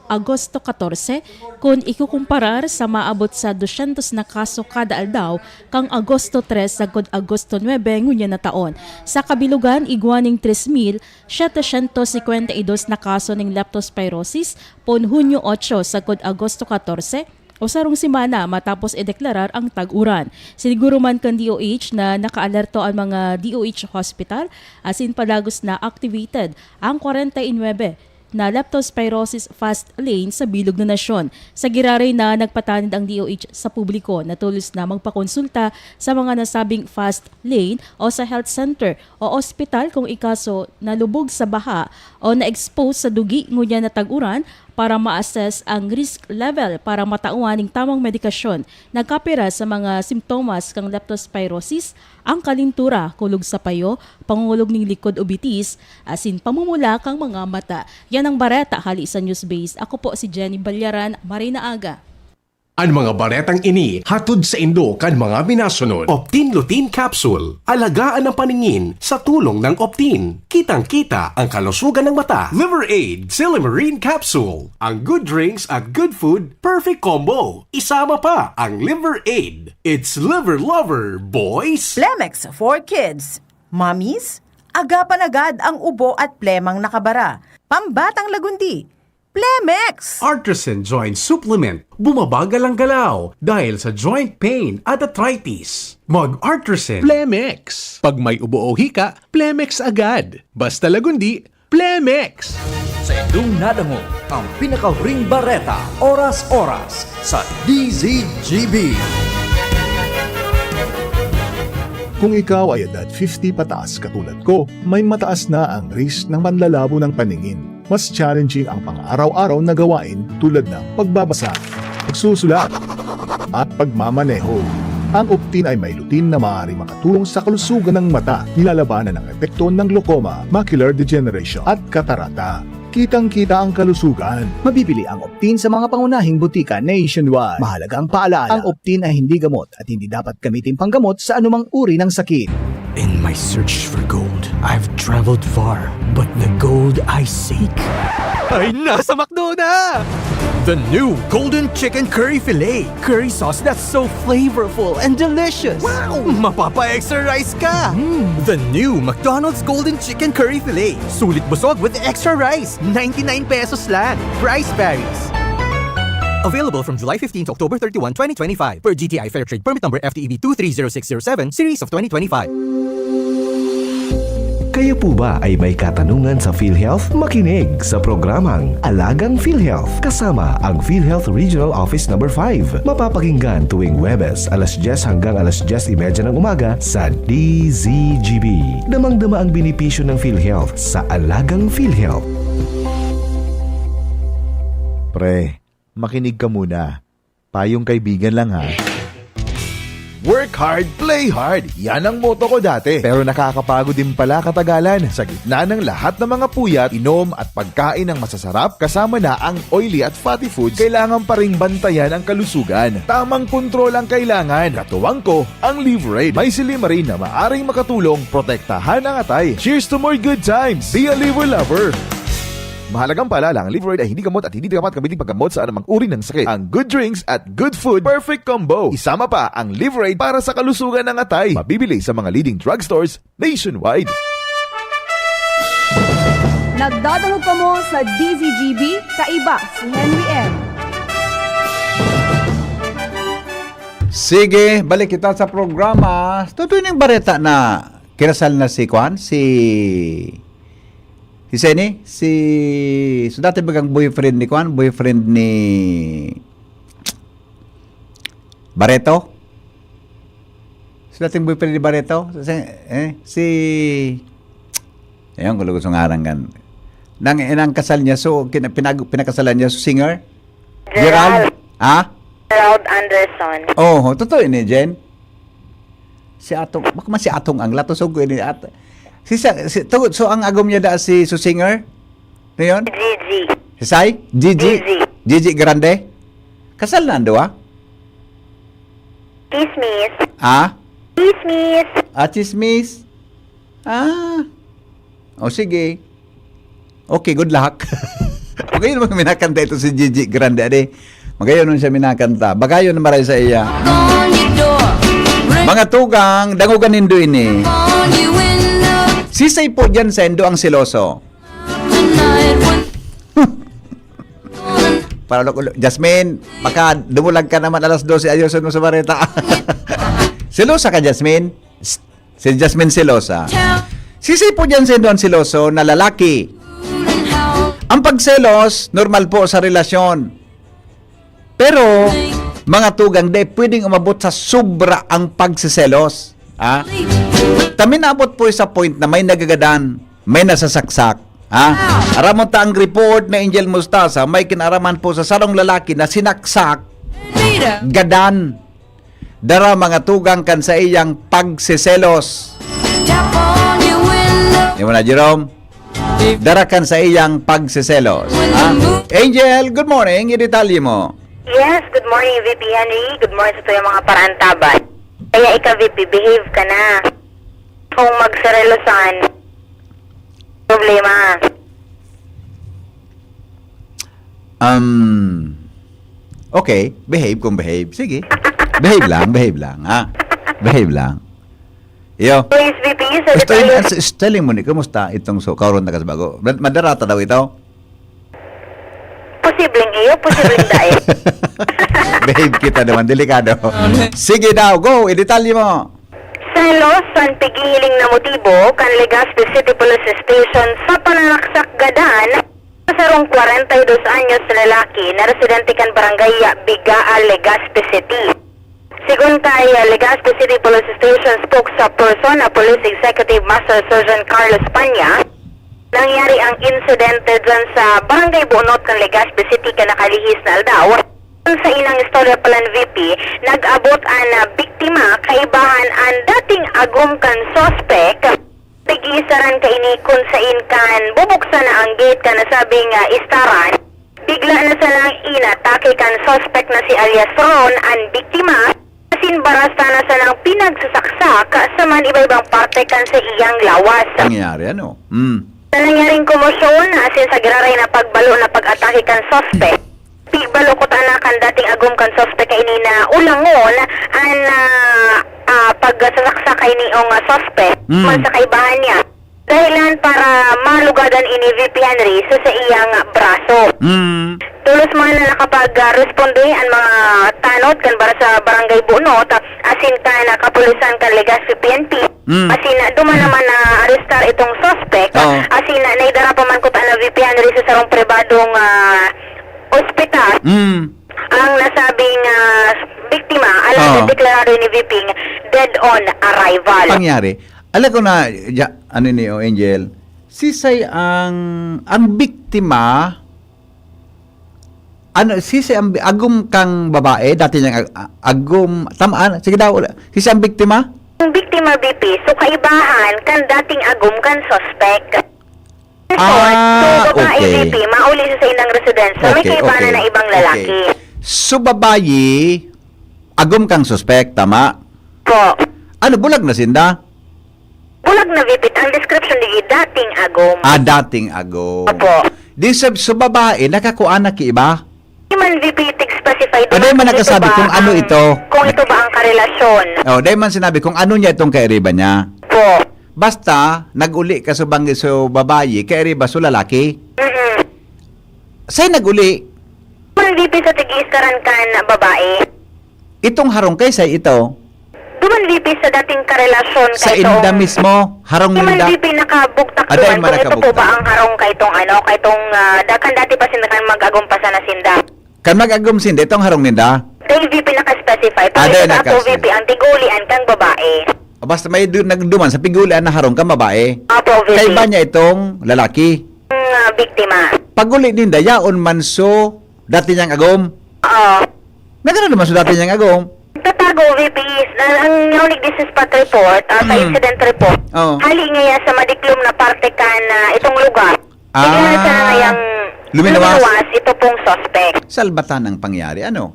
Agosto katorse, kun ikukumparar sa maabot sa dosyentos na kaso kada aldaw kan Agosto tres sagkod Agosto nuebe ngunyan na taon. Sa kabilogan, igwa ning tres mil setecientos cincuenta y dos na kaso ning leptospirosis poon Hunyo otso sagkod Agosto katorse, o sarong semana matapos ideklarar ang tag-uran. Siniguro man kan D O H na nakaalerto ang mga D O H hospital asin padagos na activated ang kwarenta y nuebe na leptospirosis fast lane sa bilog na nasyon. Sa giraray na nagpatanid ang D O H sa publiko na tolos na magpakonsulta sa mga nasabing fast lane o sa health center o ospital kung ikaso nalubog sa baha o na-expose sa dugi ngunyan na tag-uran para ma-assess ang risk level para matawan ning tamang medikasyon. Nagkapira sa mga simptomas kan leptospirosis ang kalintura, kulog sa payo, pangungulog ning likod o bitis, asin pamumula kan mga mata. Yan ang bareta hali sa Newsbase. Ako po si Jenny Balyaran. Maray na aga. An mga baretang ini hatod saindo kan mga minasunod. Optin Lutein Capsule. Alagaan ang paningin sa tulong ng Optin. Kitang-kita ang kalusugan ng mata. Liver Aid Silymarin Capsule. Ang good drinks at good food, perfect combo. Isama pa ang Liver Aid. It's Liver Lover, boys! Plemex for Kids. Mommies, agapan agad ang ubo at plemang nakabara. Pambatang lagundi. Plemex! Artisan Joint Supplement. Bumabagal ang galaw dahil sa joint pain at arthritis. Mag-Artisan. Plemex. Pag may ubo o hika, Plemex agad. Basta lagundi, Plemex! Saindong nadangog ang pinakahuring bareta, oras-oras, sa D Z G B. Kung ikaw ay edad fifty pataas katulad ko, may mataas na ang risk ng panlalabo ng paningin. Mas challenging ang pang-araw-araw na gawain tulad ng pagbabasa, pagsusulat, at pagmamaneho. Ang Optin ay may lutein na maaaring makatulong sa kalusugan ng mata. Nilalabanan ang epekto ng glaucoma, macular degeneration, at katarata. Kitang-kita ang kalusugan. Mabibili ang Optin sa mga pangunahing butika nationwide. Mahalaga ang paalala, ang Optin ay hindi gamot at hindi dapat gamitin panggamot sa anumang uri ng sakit. In my search for gold, I've traveled far, but the gold I seek ay nasa McDo na! The new Golden Chicken Curry Filet. Curry sauce that's so flavorful and delicious. Wow! Mapapa-extra rice ka! Mm, the new McDonald's Golden Chicken Curry Filet. Sulit busog with extra rice. Ninety-nine pesos lang. Price varies. Available from July fifteen to October thirty-one, twenty twenty-five, per G T I Fair Trade Permit Number F T E B two three zero six zero seven, Series of twenty twenty-five. Kayo po ba ay may katanungan sa PhilHealth? Makinig sa programang Alagang PhilHealth kasama ang PhilHealth Regional Office Number five. Mapapakinggan tuwing Huwebes, alas dyes hanggang alas dyes y media ng umaga sa D Z G B. Damang-dama ang benepisyo ng PhilHealth sa Alagang PhilHealth. Pre, makinig ka muna. Payong kaibigan lang, ha. Work hard, play hard. Yan ang motto ko dati. Pero nakakapagod din pala katagalan. Sa gitna ng lahat ng mga puyat, inom at pagkain ng masasarap, kasama na ang oily at fatty foods, kailangan pa ring bantayan ang kalusugan. Tamang kontrol ang kailangan. Katuwang ko, ang Liveraid. May silymarin na maaring makatulong protektahan ang atay. Cheers to more good times! Be a Liver Lover! Mahalagang paalala, ang Liveraid ay hindi gamot at hindi dapat gamitin paggamot sa anumang uri ng sakit. Ang good drinks at good food, perfect combo. Isama pa ang Liveraid para sa kalusugan ng atay. Mabibili sa mga leading drugstores nationwide. Nagdadangog kamo sa D Z G B, kaiba si Henry M. Sige, balik kita sa programa. Totoo yung bareta na kinasal na si Kwan, si... Si Seni, si... So dati bagang boyfriend ni Kwan, boyfriend ni... Barreto? Si dating boyfriend ni Barreto? Si, eh, si... Ayun, kung lugos ng arangan. Nang inang kasal niya, so, kina, pinag, pinakasalan niya, so singer? Gerald. Ha? Gerald Anderson. Oo, totoo yun eh, Jen. Si Atong, baka man si Atong ang lato, so, yun eh, at, si, sa, si, tungod, so, ang agom niya da si, so singer? Ano yun? Gigi. Si Sai? Gigi? Gigi. Gigi Grande? Kasal na ang duwa? Chismis. Ah? Chismis. Ah, chismis? Ah. O sige. Okay, good luck. Magayon naman minakanta ito si Gigi Grande, ade. Magayon nun siya minakanta. Bagayon na maray sa iya. Mga tugang, dangugan nindo ini. Sisay po dyan sa indo ang seloso. Para lo, Jasmine, baka dumulag ka naman alas dose, ayusin mo sa bareta. Selosa ka, Jasmine? Si Jasmine selosa. Sisay po dyan sa indo ang seloso na lalaki? Ang pagselos, normal po sa relasyon. Pero, mga tugang, di pwedeng umabot sa sobra ang pagseselos. Ha? Taminabot po sa point na may nagagadan, may nasasaksak. Ha? Aramon ta ang report ni Angel Mustasa, may kinaraman po sa sarong lalaki na sinaksak, gadan, dara mga tugang kan sa iyang pagseselos. Di mo na, Jerome? Dara kan sa iyang pagseselos. Ha? Angel, good morning. Idetalye mo. Yes, good morning, V P Henry. Good morning sa tuyang mga parantaban. Kaya ika, V P, behave ka na. Kung magserelosan, problema. Um, okay, behave kung behave. Sige. Behave lang, behave lang, ha? Behave lang. Iyo. Please, V P, sa Gusto detalye. yung telling mo ni, kumusta itong so, kauron na kasi bago? Mad- Madarata daw ito? Posibleng iyo, posibleng dai. Behave kita naman, delikado. Sige daw, go, idetalye mo. Selos san pighihiling na motibo kan Legazpi City Police Station sa pananaksak gadan sa sarong kwarenta y dos anyos na lalaki na residente kan Barangay Bigaa, Legazpi City. Sigon kay Legazpi City Police Station spokesperson na Police Executive Master Sergeant Carlos Panya, nangyari ang insidente dyan sa Barangay Bunot kan Legazpi City kan nakalihis na aldaw. Sa inang istorya palan, V P, nag-abot an ah, biktima kaibahan an dating agom kan suspek. Pigisaran kaini kun sain kan bubuksan na ang gate kan nasabing ah, istaran. Bigla na sanang inatake kan suspek na si alias Ron an biktima, asin barasta na sanang pinagsasaksak sa man iba-ibang parte kan sa iyang lawas. Nangyari ano? Mm. Sa nangyaring komosyon, asin sa giraray na pagbalo na pag-atake kan suspek, pigbalo ko ta na kan dating agom kan suspek kaini na ulangon an ah, ah, pagsasaksak kaini ong ah, suspek Mm. man sa kaibahan niya. Dahilan para malugadan ini, V P Henry, sa, sa iyang braso. Mm. Pulos man na nakapag-responde an mga tanod kan bar-, sa Barangay Bunot, asin kan kapulisan kan Legazpi P N P. Mm. Asin duman naman na arestar itong suspect. Oo. Asin na naidara pa man kuta na V P Henry sa sarong pribadong, ah, ospital. Mm. Ang nasabing, ah, biktima, alang Oo. deklarado ni V P nga dead on arrival. Pangyari. Alam ko na, ja-, ano ni, oh, Angel, sisay ang, ang biktima, ano, sisay ang bi-, agom kang babae, dati niyang ag-, a-, agom, tama, ano, sige daw, wala. Sisay ang biktima? Ang biktima, V P, so kaibahan kan dating agom kan suspect. Ah, so, babae, okay. V P, mauli sa saindang residensya, may Okay, kaibahan okay. na ibang lalaki. Okay. So, babae, agom kang suspect, tama? Po. Ano, bulag na sinda? Bulag na, V P. Ang description di dating agom. Ah, dating agom. Opo. Di sa, sa babae, nakakua na ki iba? Di man, V P, tig-specify. Di Ah, di man man kung ito nagkasabi ba kung ano ang, ito. kung ito ba ang karelasyon. Oh, di man sinabi kung ano niya itong kairiba niya. Po. Basta, nag-uli ka sa banggi, sa babae, kairiba sa lalaki. Mm-mm. Sa'y nag-uli? Man, V P, sa tig-iistaran kan babae. Itong harong kay say ito? Duman, V P, sa dating karelasyon Sa kay itong inda mismo, harong Di man, ninda? V P, nakabugtak Aday, duman kung ito po manakabugtak. ba ang harong kay itong ano, kay itong, ah, da-, kan dati pa sinda kan mag-agom pa sana sinda. Kan mag-agom sinda, itong harong ninda? Kay V P naka-specify, pero Aday, ito sa ako, naka-specify. V P, ang tigulian kang babae. Ah, basta may du-, nagduman sa pigulian na harong kang babae. Opo, V P. Kaiba niya itong lalaki. Ang, ah, biktima. Pag-uli ninda, yaon man so dati niyang agom. Oo. Nagano naman sa dati niyang agom? Tatago, V P, na ang naulig this is spot report, ah, sa Mm. incident report. Oo. Hali niya sa madiklom na parte kan, ah, itong lugar. Ah. Sige na siya ngayang Luminawas? luminawas ito pong suspect. Salbatan ang pangyari, ano?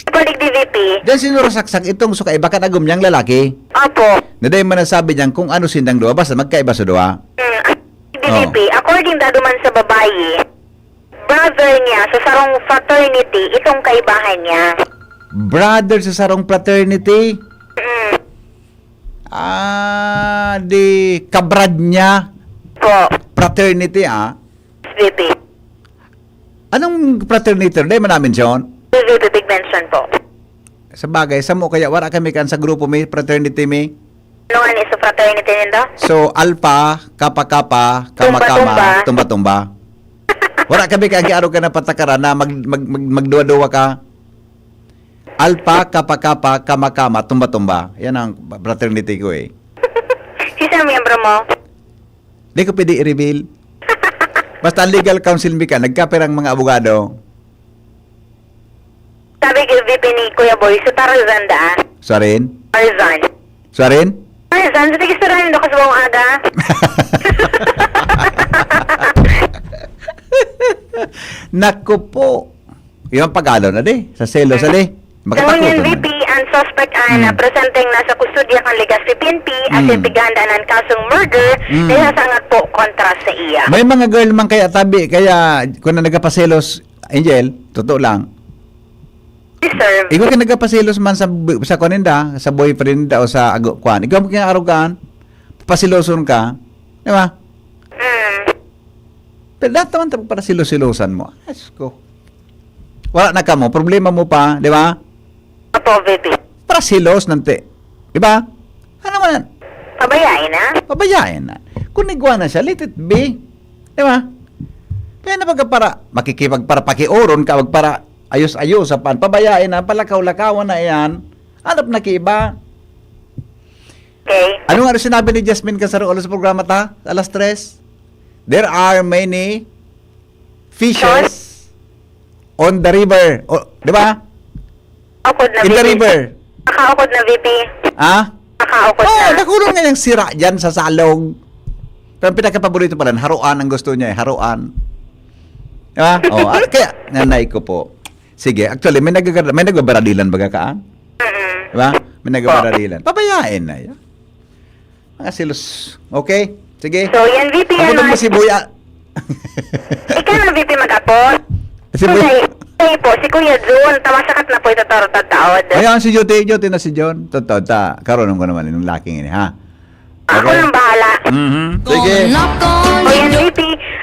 Balik di V P. Diyan sinurasaksak itong suka iba kan agom niyang lalaki. Opo. Na dahil man nasabi niyang kung ano sindang duwa, basta magkaiba sa duwa. Mm, ah, di Oo. V P, according dado man sa babae, brother niya sa sarong fraternity, itong kaibahan niya. Brother sa sarong fraternity? Mm. Ah, di kabrad niya? Po. Fraternity, ah? V P. Anong fraternity? Di man namin siyon? V P, big mention po. Sa bagay, samo kaya wala kami kan sa grupo mi, fraternity mi. Ano nga ni sa fraternity nindo? So, Alpha, Kappa Kappa, Kama Kama, Tumba Tumba. Tumba Tumba. Wala kami kaya ang kiarog ka na patakaran na mag, mag, mag, magduwa-duwa ka. Alpha, Kappa Kappa, Kama Kama, Tumba Tumba. Yan ang fraternity ko eh. Sino ang miyembro mo? Di ko pwede i-reveal. Basta legal counsel mi ka, nagkapirang mga abogado. Sabi kay V P ni Kuya Boy, si Tarzan da. Sarin? Tarzan. Sarin? Tarzan, sa tigis Tarzan, daw ka sa buong aga. Naku po. Yung pag-alo na di, sa selos na di. Ngunyan, Makatakutan V P, na. Ang suspect an Hmm. presenteng nasa kustodiya kan Legazpi P N P, Hmm. asin pighahandaan an kasong murder, Hmm. dahil sa angat po kontra sa iya. May mga girl man kaya tabi, kaya kung na nagapaselos, Angel, totoo lang. Deserve. Ikaw ka nagapaselos man sa bu-, sa kuwan ninda, sa boyfriend ninda o sa ago-, kuwan. Ikaw ang kinaarugaan, pasiloson ka, di ba? Hmm. Pero lahat naman tapos para silos-silosan mo. Ay, Diyos ko. Wala na ka mo. Problema mo pa, di ba? Opo, V P. Para silos, nante. Di ba? Ano man? Pabayain na. Pabayain na. Kung nigwa na siya, let it be. Di ba? Kaya na baga para, makikipag-, para pakioron ka, wag para ayos-ayos, sa pan. Pabayain na, palakaw-lakawan na yan. Hanap na ki iba. Okay. Ano nga sinabi ni Jasmine Casarolo sa programa ta? Alas tres? There are many fishes Sure. on the river. O, di ba? Ukod na In the V P. river. Nakaukod na V P. Ha? Nakaukod Oo, na. Nakulong nga yung sira dyan sa salog. Pero ang pinakapaborito pala, haruan ang gusto niya eh, haruan. Di ba? Oh, ah, kaya, nanay ko po. Sige, actually, may nagagara-, may nagbabaradilan baga ka, ah? Mm-mm. Di ba? May nagbabaradilan. Pabayain na yan. Mga silos. Okay? Sige. So, yan, V P, Abutan ano? mo si Boy, ah. Ikaw na, V P, mag-apot. Si Boy. Ay, ay po, si Kuya Jun, tamasakat na po ito, taro, tataod. Ayan, si Jote, Jote na si John. Totoo, ta. Karoon ko naman, yung laking ini, ha? Ako Okay. nang bahala. Mhm. Sige. O yan, V P,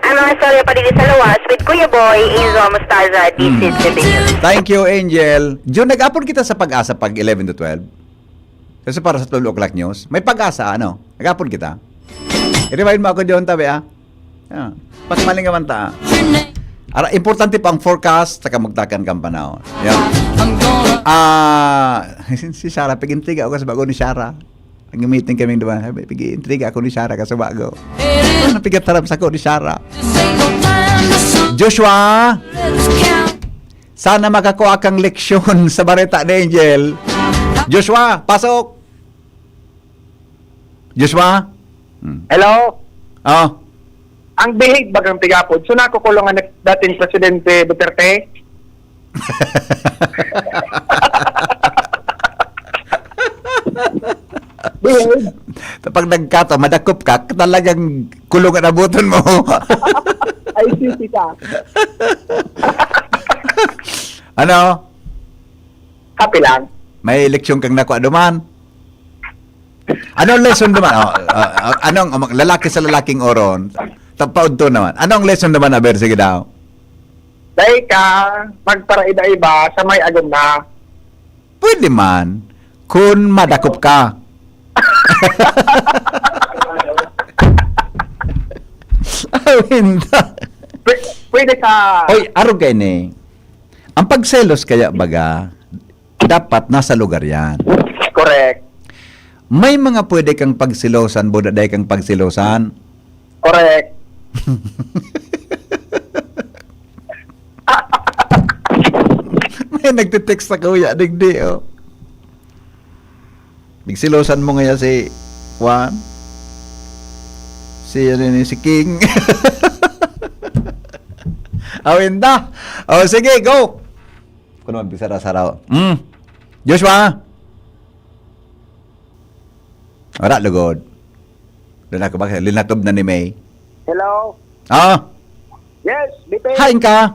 Ang mga istorya pa dito sa luwas with Kuya Boy, Angel Mostaza, this is the Big News. Thank you, Angel. Jun, nag-apod kita sa Pag-asa pag eleven to twelve. Kasi para sa twelve o'clock news, may Pag-asa, ano? Nag-apod kita. I-remind mo ako, Jun, tabi, ah. Ah, mas maling naman ta, ah. Ara, importante pa ang forecast sa kamugtakan kan panahon. Yan. Ah, si Sarah, pag-intriga ako sa bago ni Sarah. Nag-meeting kaming duman. Sabi, "Pag-iintriga ako ni Sarah ka sa bago." Ano, pigataram sa ko ni Sarah. Joshua, sana makakuha kang leksyon sa bareta ni Angel. Joshua, pasok! Joshua? Hmm. Hello? Oh. Ang bihig bagang tigapod, so nakukulong ang dating Presidente Duterte? Bihig. Kapag nagkataon, madakop ka, talagang kulong ang abutan mo. Ay, sisi ka. Ano? Happy lang. May leksyon kang nakuha duman? Anong lesson naman? Oh, ah, ah, anong, um, lalaki sa lalaking oron? Tapaod to naman. Anong lesson naman, aber? Sige daw. Dai ka magparaiba-iba sa may agom na. Pwede man. Kun madakop ka. Awinda. Pwe-, pwede sa Oy, arog kayo ni. Ang pagselos kaya baga, dapat nasa lugar yan. Correct. May mga pwede kang pagsilosan, buda dai kang pagsilosan. Correct. May nagtitext sa kuya, digdi, oh. Bigsilosan mo ngaya si Juan? Si, ano ni, si King? Awinda. Oh, sige, go. Kung naman, bigsara-saraw. Mm. Joshua? Wala, lugod. Linakop, linakop na ni May. Hello? Ah, Yes, dito. Hain ka?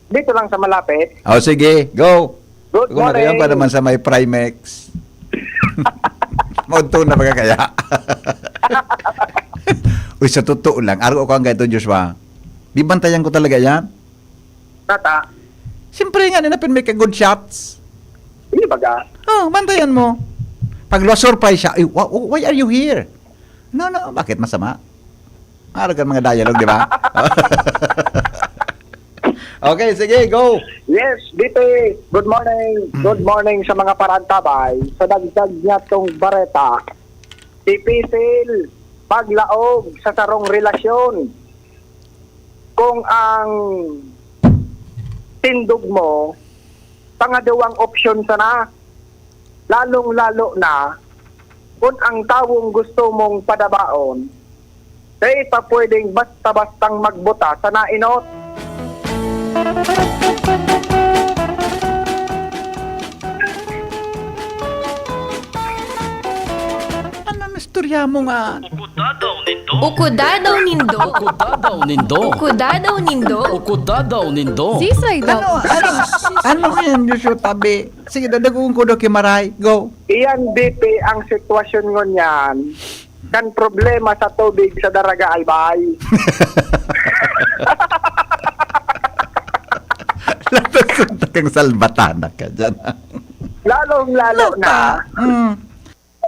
Dito lang sa malapit. Oh, sige, go. Good Kung morning. Nakayan pa naman sa may Primex. Maudto na baga kaya. Uy, sa totoo lang, araw ko ang ganito, Joshua. Bibantayan ko talaga yan. Tata. Siyempre nga, ninapin may ka-good shots. Hindi baga. Oh, bantayan mo. Pag surprise siya, "Ay, wa-, why are you here?" No, no, bakit masama? Araw ka mga dialogue, di ba? Okay, sige, go. Yes, Bipi. Good morning. Mm. Good morning sa mga paraantabay. Sa dagdag niya tong bareta, dipisil paglaog sa sarong relasyon. Kung ang tindog mo, pangaduwang opsyon sana, lalong-lalo na kung ang tawong gusto mong padabaon, dai pa pwedeng basta-bastang magbuta sa nainot. Ano ang istorya mo nga? Ukudadaw nindo. Ukudadaw nindo. Ukudadaw nindo. Ukudadaw nindo. Ukudadaw nindo. Sisay daw. Ano, ano, ano yan, Joshua, tabi? Sige, dadagoon ko daw kimaray. Go. Iyan, B P, ang sitwasyon ngunyan kan problema sa tubig sa Daraga Albay. Latos sa takang salbatana ka dyan. Lalong-lalo na Lata. Mm.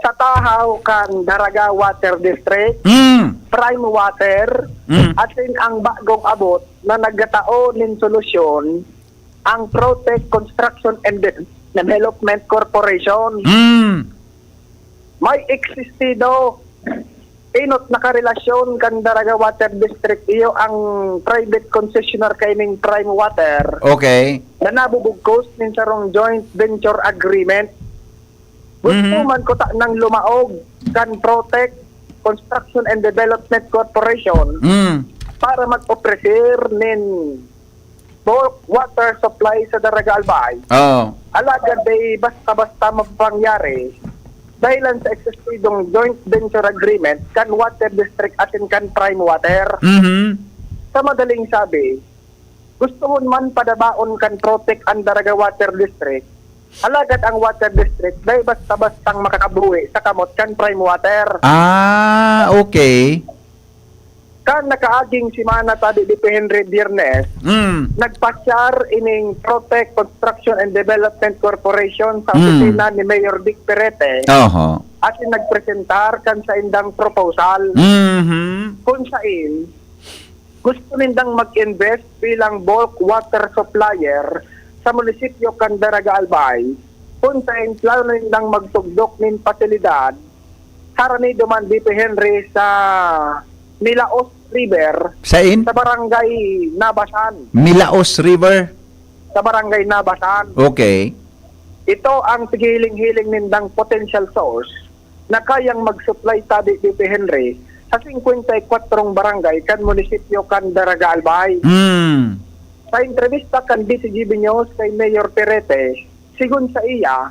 sa tahaw kan Daraga Water District, Mm. Prime Water, Mm. asin ang bagong abot na nagkatao nin solusyon, ang Protec Construction and De-, Development Corporation. Mm. May existido, inot nakarelasyon kan Daraga Water District, iyo ang private concessionaire kaining Prime Water Okay. na nabubugkos nin sarong joint venture agreement. Gusto Mhm. man kuta nang lumaog kan Protec Construction and Development Corporation Mm. para mag-ofrecer nin bulk water supply sa Daraga Albay. Oo. Alagad dai basta-basta mapapangyari dahilan sa existidong joint venture agreement kan Water District asin kan Prime Water. Mhm. Sa madaling sabi, gusto man padabaon kan Protec an Daraga Water District, alagad ang Water District dai basta-bastang makakabuhi sa kamot kan Prime Water. Ah, okay. Kan nakaaging semana ta, di, di pa Henry, Biyernes, Mm. nagpasyar ining Protec Construction and Development Corporation sa Mm. opisina ni Mayor Dick Perete Oho. asin nagpresentar kan saindang proposal Mhm. kun sain gusto nindang mag-invest bilang bulk water supplier sa munisipyo kan Daraga Albay, kun sain plano nindang magtugdok nin pasilidad harani duman, D P Henry, sa Milaos River, Sain? sa barangay Nabasan. Milaos River? Sa barangay Nabasan. Okay. Ito ang pighihiling-hiling nindang potential source na kayang mag-supply tabi, D P Henry, sa singkwenta y kwatro barangay kan munisipyo kan Daraga Albay. Mm. Sa entrevista kan D C G B News kay Mayor Perete, sigon sa iya,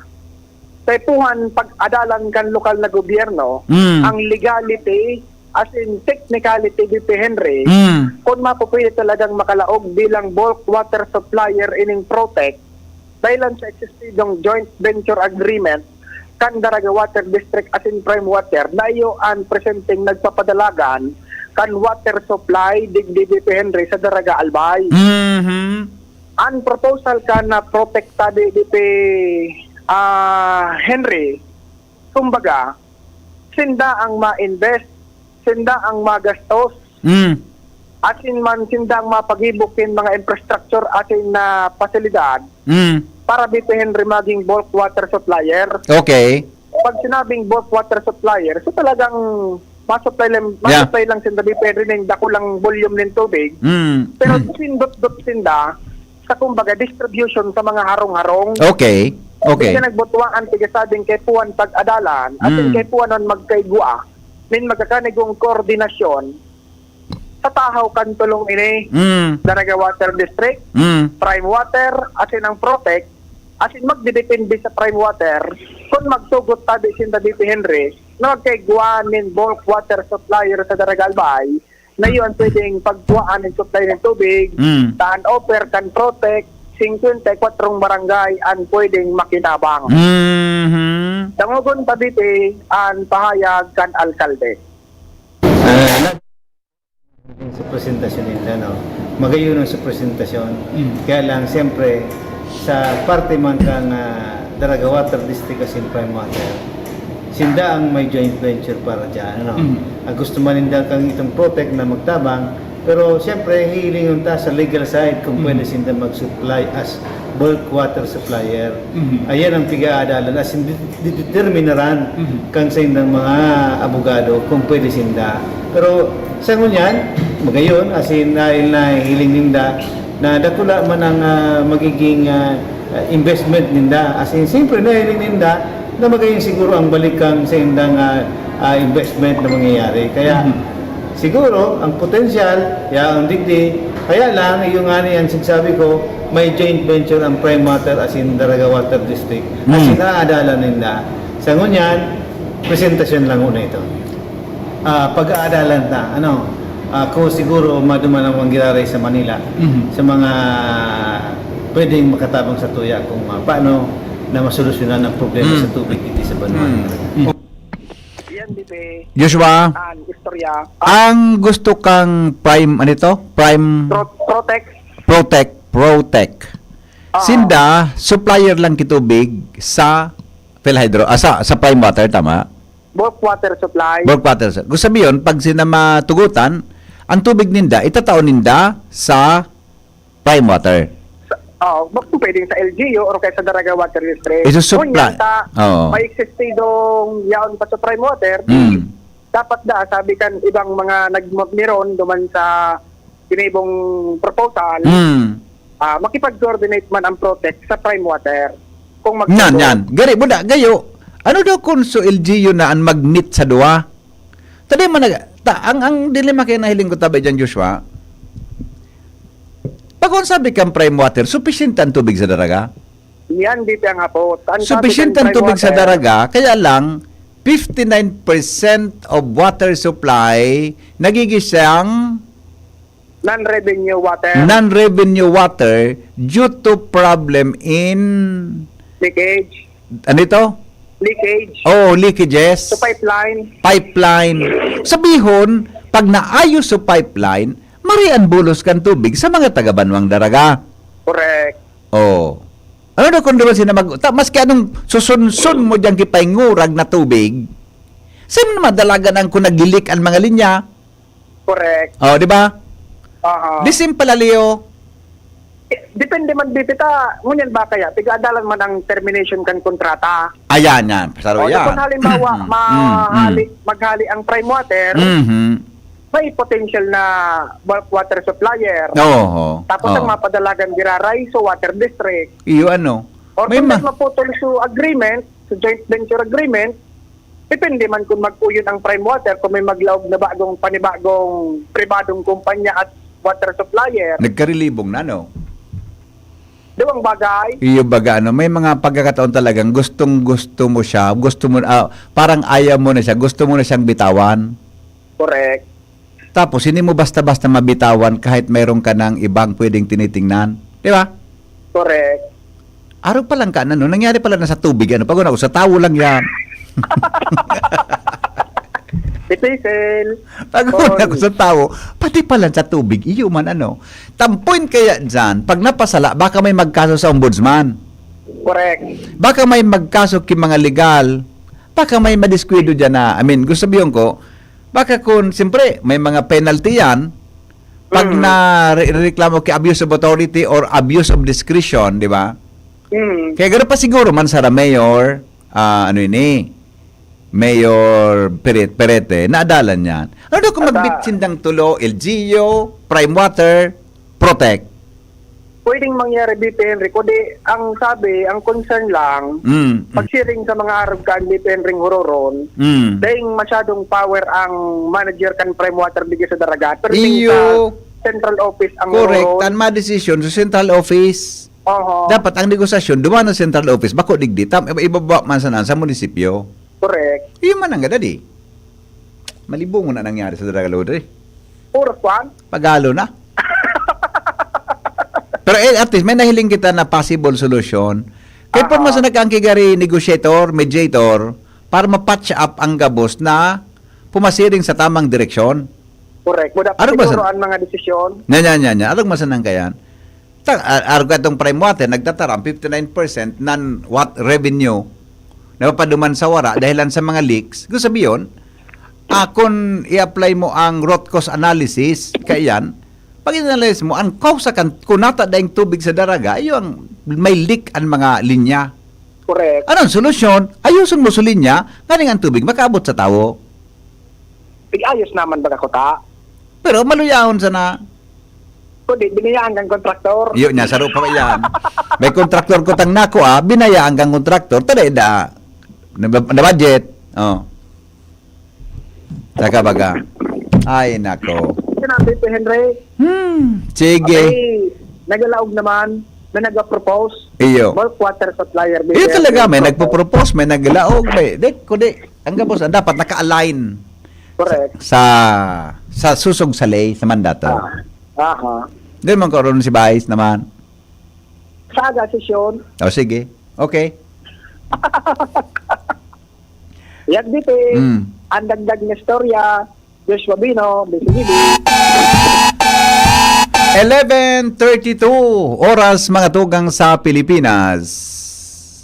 kaipuhan pag-adalan kan lokal na gobyerno Mm. ang legality as in technicality, D P Henry, Mm. kung mapupwede talagang makalaog bilang bulk water supplier ining Protec, dahilan sa existidong joint venture agreement kan Daraga Water District asin Prime Water na iyo an presenteng nagpapadalagan kan water supply digdi, D P Henry, sa Daraga Albay. Mhm. An proposal kan na Protec tabi, D P, ah, Henry, kumbaga, sinda ang ma-invest, sinda ang magastos, Mm. asin man sinda ang mapagibo kin mga infrastructure asin na pasilidad Mm. para, D P Henry, maging bulk water supplier. Okay. Pag sinabing bulk water supplier, so talagang ma-supply lang, Yeah. ma-supply lang sinda, D P Henry, nin dakulang volume nin tubig. Mm. Pero Mm. sindot-dot sinda sa, kumbaga, distribution sa mga harong-harong. Okay. Okay. Kaya nagbutuan, tigasabing kaipuhan pag-adalan, asin Mm. kaipuhan an magkaigwa nin magkakanigong koordinasyon sa tahaw kan tolong ini, Mm. Daraga Water District, Mm. Prime Water, asin ang Protec, asin magdedepende sa Prime Water, kung magtugot tabi sinda, D P Henry, na magkaigwa nin bulk water supplier sa Daraga Albay, na iyo an pwedeng pagkuhaan nin supply nin tubig, Mm. ta an offer kan Protec, singkwenta y kwatro barangay an pwedeng makinabang. Mhm. Dangogon ta, D P, an pahayag kan alkalde. Ah, na-, sa presentasyon nila, no? Magayon ang sa presentasyon. Mm. Kaya lang, siyempre, sa parte man kang, ah, Daraga Water District asin Prime Water, sinda ang may joint venture para dyan, ano? Mm. Ang gusto man ninda kang itong Protec na magtabang, pero siyempre, hihilingon ta sa legal side kung Mm. pwede sinda mag-supply as bulk water supplier. Mhm. Ayan ang pig-aadalan, as in, di-, dideterminaran Mhm. kan saindang mga abogado kung pwede sinda. Pero sa ngunyan, magayon, as in, dahil nahihiling ninda na dakula man ang, ah, magiging, ah, ah, investment ninda. As in, siyempre, nahihiling ninda na magayon siguro ang balik kan saindang, ah, ah, investment na mangyayari. Kaya, Mhm. siguro, ang potensyal, yaon digdi. Kaya lang, yung nga ni ang sinasabi ko, may joint venture ang Prime Water as in Daraga Water District. As in, Hmm. aadalan ninda. Sa ngunyan, presentasyon lang muna ito. Ah, pag-aadalan ta, ano, ah, kung siguro maduman ang manggiraray sa Manila, Mhm. sa mga pwedeng makatabang sa tuya kung, ah, paano na masolusyonan ang problema Hmm. sa tubig dito sa banwa. Hmm. Yan, Bibi. Joshua, An istorya. Ah, ang gusto kang Prime, ano ito? Prime Pro-, Protec. Protec, Protec. Oo. Sinda, supplier lang kitubig sa PhilHydro, ah, sa, sa Prime Water, tama? Bulk water supply. Bulk water. Gusto sabihin, pag sinda matugutan, ang tubig ninda, itatao ninda sa Prime Water. Sa, oo, bak-, pwedeng sa L G U or kaya sa Daraga Water District. Isusupply. Ngunyan ta, Oo. may existidong yaon pa sa Prime Water, di Mm. dapat da, sabi kan ibang mga nagmiron duman sa ginibong proposal, Mm. ah, makipag-coordinate man ang Protec sa Prime Water. Kung Nan, magtugot. yan. Gari, buda, gayo. Ano daw kung so L G U na ang mag-meet sa duwa? Tadi man nag-, ta, ang, ang dilemma kaya nahiling ko tabi dyan, Joshua, pag kung sabi kang Prime Water, supisyente ang tubig sa Daraga? Yan, di pa ang hapot. Ang sabi Supisyente kan ang Prime tubig sa Water, Daraga, kaya lang, fifty-nine percent of water supply nagigisang Non-revenue water. non-revenue water due to problem in Leakage. ano ito? Leakage. Oh, leakages. So pipeline. Pipeline. Sabihon, pag naayos sa pipeline, marian bulos kan tubig sa mga taga-Banwang Daraga. Correct. Oh. Ano na kung duman sila mag... Ta, maski anong susunsun mo dyan kipaingurag na tubig, saan na madalagan ang kung naglilik ang mga linya? Correct. Oh, di ba? Aha. Di simpala, Leo. Eh, depende man dito ta. Ngunyan ba kaya? Tiga-adalan man ang termination kan kontrata. Ayan, yan. Pasaro O, yan. Kung halimbawa, Mm, mahali, mm. maghali ang prime water, Mhm. may potential na bulk water supplier. Oo. Tapos Oo. ang mapadalagan gira Raiso Water District. Iyo ano. Or May kung ma- may maputol sa agreement, sa joint venture agreement, depende man kung mag-uyon ang prime water, kung may maglaog na bagong panibagong pribadong kumpanya at water supplier. Nagkarilibong na, no? Duwang bagay. Iyo baga, ano, may mga pagkakataon talagang gustong-gusto mo siya, gusto mo, ah, parang ayaw mo na siya, gusto mo na siyang bitawan. Correct. Tapos, hindi mo basta-basta mabitawan kahit mayroon ka ng ibang pwedeng tinitingnan. Di ba? Correct. Araw pa lang ka na, no? Nangyari pala na sa tubig, ano, pag ako sa tao lang yan. Ito yung sale. Pag ako sa tao, pati pala sa tubig, iyo man, ano. Tampoy kaya dyan, pag napasala, baka may magkaso sa ombudsman. Correct. Baka may magkaso ki mga legal. Baka may madiskwido dyan na, I mean, gusto sabihin ko, baka kung, siyempre, may mga penalty yan, pag Mm. na re- reklamo ki abuse of authority or abuse of discretion, di ba? Mm. Kaya gano'n pa siguro man sa mayor, ah, ano ini, Mayor Peret, Perete, naadalan yan. Ano daw kung Ata- magbit sindang tulo, L G U, Prime Water, Protect? Pwedeng mangyari dito, Henry. Kundi, ang sabi, ang concern lang, Mm. pag-sharing sa mga arog kan dito, Henry, huroron, Mm. dahil masyadong power ang manager kan Prime Water digdi sa Daraga. Pero Iyo. Sa central office ang Correct. huroron. Tan ma-decision sa central office. Oho. Dapat ang negosasyon, duman sa central office, bako digdi, tam, ibaba man sana sa munisipyo. Correct. Iyo man ang gadadi. Malibong na nangyari sa Daraga, Lodre. Puros kwan? Pagalo na. Pero eh, at least, may nahiling kita na possible solution. Kaya po Aha. mas nagkaangkigari negotiator, mediator, para ma-patch up ang gabos na pumasiring sa tamang direksyon. Correct. Mo dapat Ano ba siguro sa- ang mga desisyon. Nya, nya, nya, nya. Arog masanang kayan. Ta, a- arog atong Prime Water, nagtataram fifty-nine percent nan what revenue na papaduman sa wara dahilan sa mga leaks. Gusto sabiyon, ah, kung i-apply mo ang root cause analysis, kaiyan, pag-analyze mo, ang kausa kan kunata daing tubig sa Daraga, iyo ang may leak ang mga linya. Correct. Anong solusyon? Ayuson mo sa linya, nganing ang tubig makaabot sa tawo. Pig-ayos naman baga kuta. Pero maluyahon sana. Kundi, binayaan kang kontraktor. Iyo, nya, saro pa yan. May kontraktor ko tang nako, ah, binayaan kang kontraktor. Tada da, na, na budget. Oh. Saka baga. Ay, nako. Sinabi ko, Henry, Hmm, sige. Okay, nagalaog naman na nag-propose. Iyo. Bulk water supplier. Iyo talaga, may nagpo-propose, may naglaog, may, di, kundi, ang gabos, ang dapat naka-align Correct. sa, sa susog sa ley, sa mandato. Ah, aha. Di man karon si Vice naman. Sa aga sesyon, O, sige. Okay. Yagditi, Mm. ang dagdag na istorya, Joshua Bino, Bisigibi. Eleven thirty-two, oras mga tugang sa Pilipinas.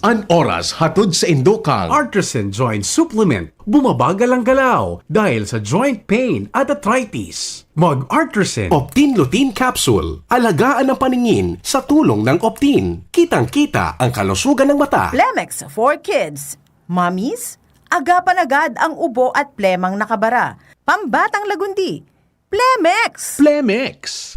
An oras hatod sa indokang Artisan Joint Supplement. Bumabagal ang galaw dahil sa joint pain at arthritis. Mag Artisan Optin Lutein Capsule. Alagaan ang paningin sa tulong ng Optin. Kitang-kita ang kalusugan ng mata. Plemex for Kids. Mommies, agapan agad ang ubo at plemang nakabara. Pambatang lagundi. Plemex! Plemex.